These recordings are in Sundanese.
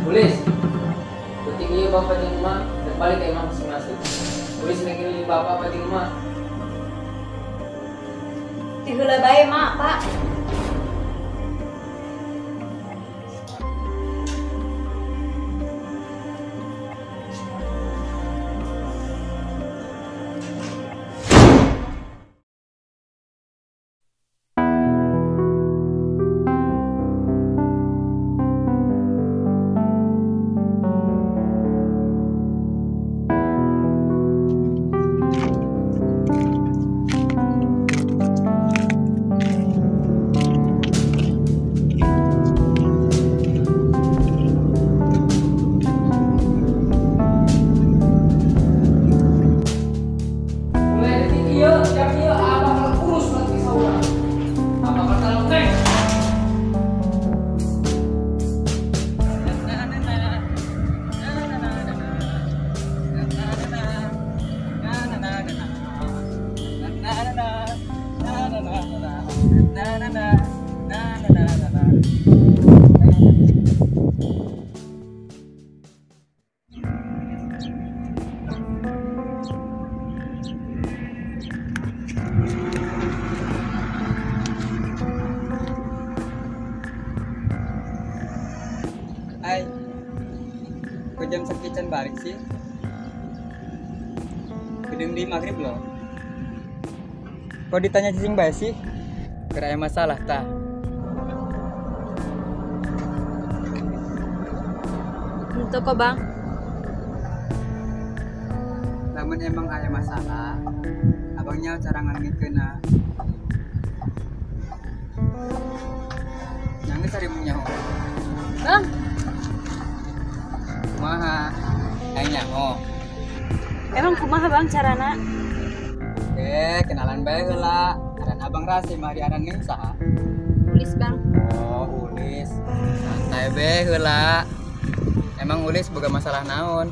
Ulis. Penting ieu bapak jeung emak dan balik ka imah masing-masing. Ulis nek jeung bapak jeung emak. Ti heula bae mak, Pak. Hai, kok jam sekian balik sih? Gedung di maghrib loh. Kok ditanya cicing bae sih? Kira masalah tah? Untuk kok bang? Namun emang ada masalah, abangnya cara ngalangin. Jangan cari munyaho. Bang. Kumaha? Aing nyaho. Emang kumaha bang carana? Oke, kenalan bae heula. Aran abang Rasim, ari aran neng saha? Ulis bang. Oh, Ulis. Santai bae heula. Emang Ulis boga masalah naon?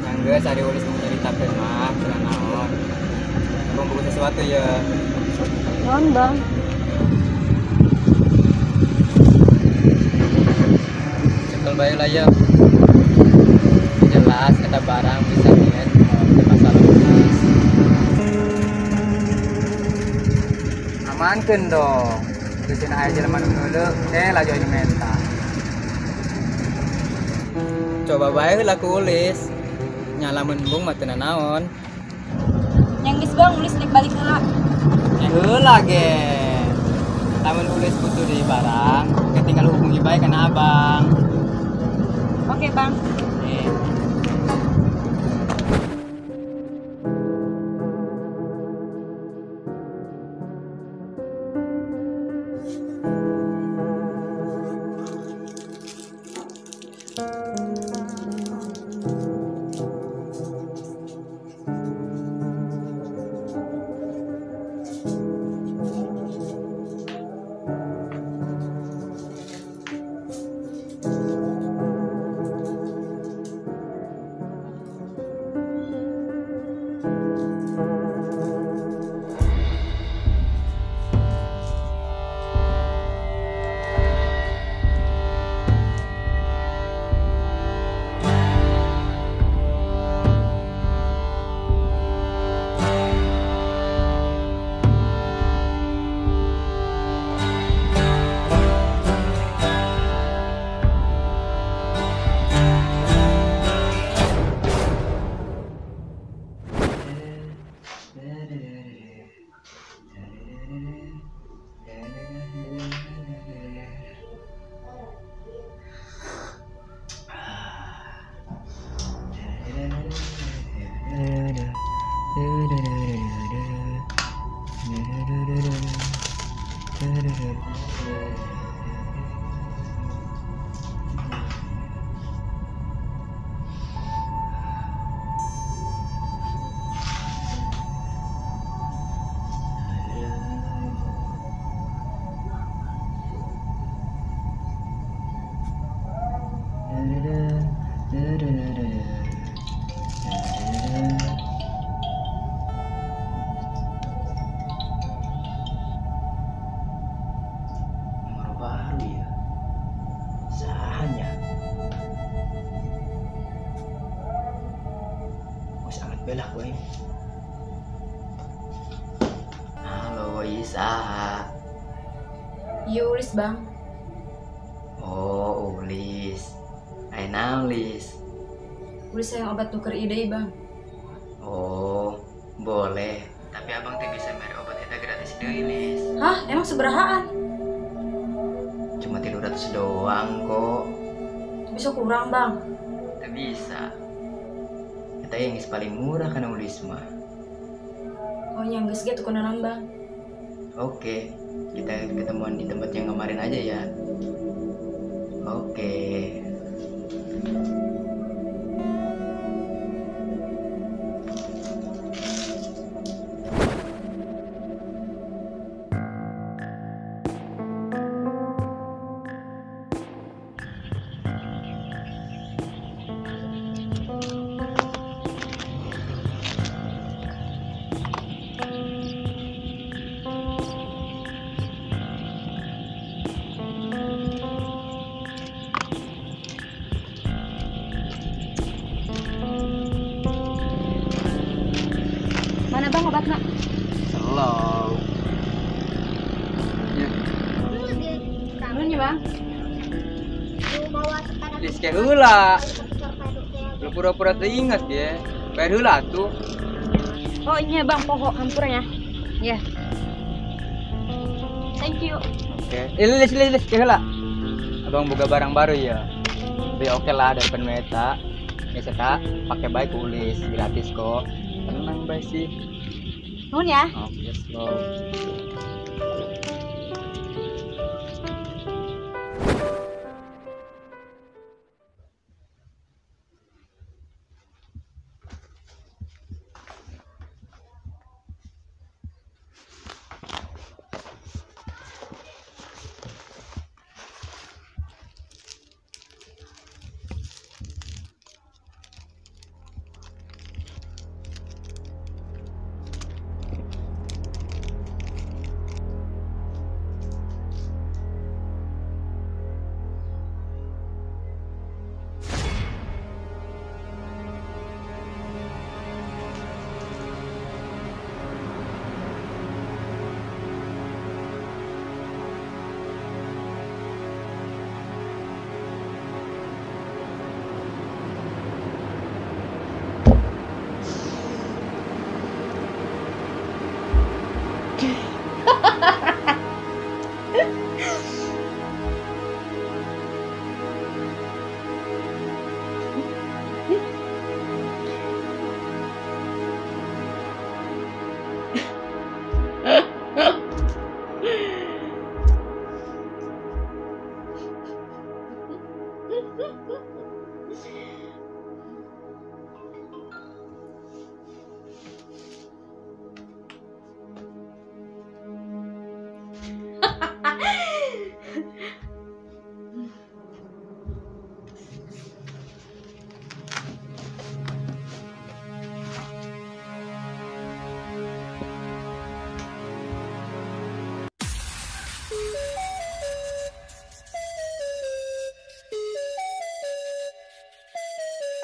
Nyanggeus ari Ulis mau nyarita teh mah, cenah naon. Abang boga sesuatu ya. Naon bang? Cekel bae lah ya. Jelas eta barang bisa lihat mau masalah Ulis. Amankeun dong. Geus aya jelema nu ngeuleuh, laju aja menta. Coba bae heula ku Ulis. Nyala embung mah teu naon. Yang geus bang, Ulis nek balik heula. Ya heula ge. Lamun Ulis butuh di barang, ke tinggal hubungi bae kana abang. Oke, Bang. Nih. Belah ku aing. Halo, Isa. Iya Ulis, Bang. Oh, Ulis. Ayo naon, Lis? Ulis yang obat tuker ide, Bang. Oh, boleh. Tapi abang teh bisa mere obat eta gratis deui, Lis. Hah? Emang seberahaan? Cuma 300 doang kok. Bisa kurang, Bang. Teu bisa. Eta yang geus paling murah kana Ulis mah. Oh, nya geus ge tukeran, Bang. Oke, kita ketemuan di tempat yang kemarin aja ya. Oke. Mana Bang obatna? Slow. Ya. Kangen ya, Bang? Lis ke heula. Lu pura-pura teu ingat ge. Bayar heula atuh. Oh iya Bang, pokok hampurnya. Ya. Thank you. Oke. Lis lis lis ke heula. Abang boga barang baru ya. Tapi oke lah daripada meta. Geus eta pake bae ku Ulis gratis kok. Tenang bae sih. Nuhun ya. Oke, slow.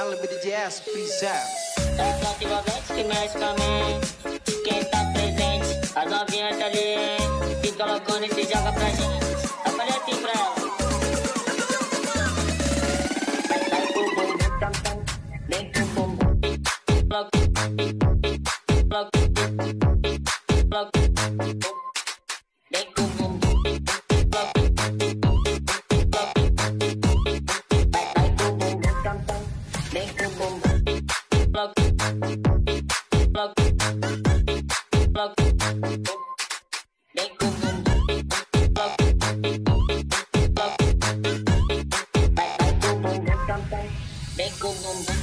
LBDJS presents. É envolvente que mexe com a mente. Quem tá presente, as novinhas tá ali, fica loucona e se joga pra gente. Eu falei assim pra ela. Vai com o bumbum tam tam, vem com o bumbum. Bloco, bloco, bloco. Vem com o bumbum, bloco, bloco. Vai com o bumbum tam tam, vem com o bumbum. Bloco, bloco, bloco. Vem com o bumbum, bloco, bloco. Vai com o bumbum tam tam, vem com o bumbum.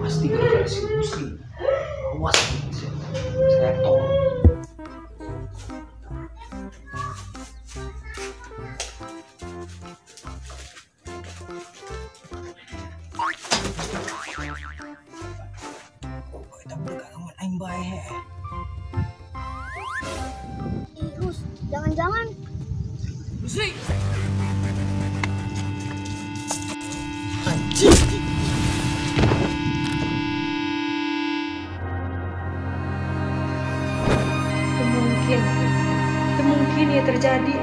Pasti gara-gara si Muslim. Awas, saya tolong. Gak jadi.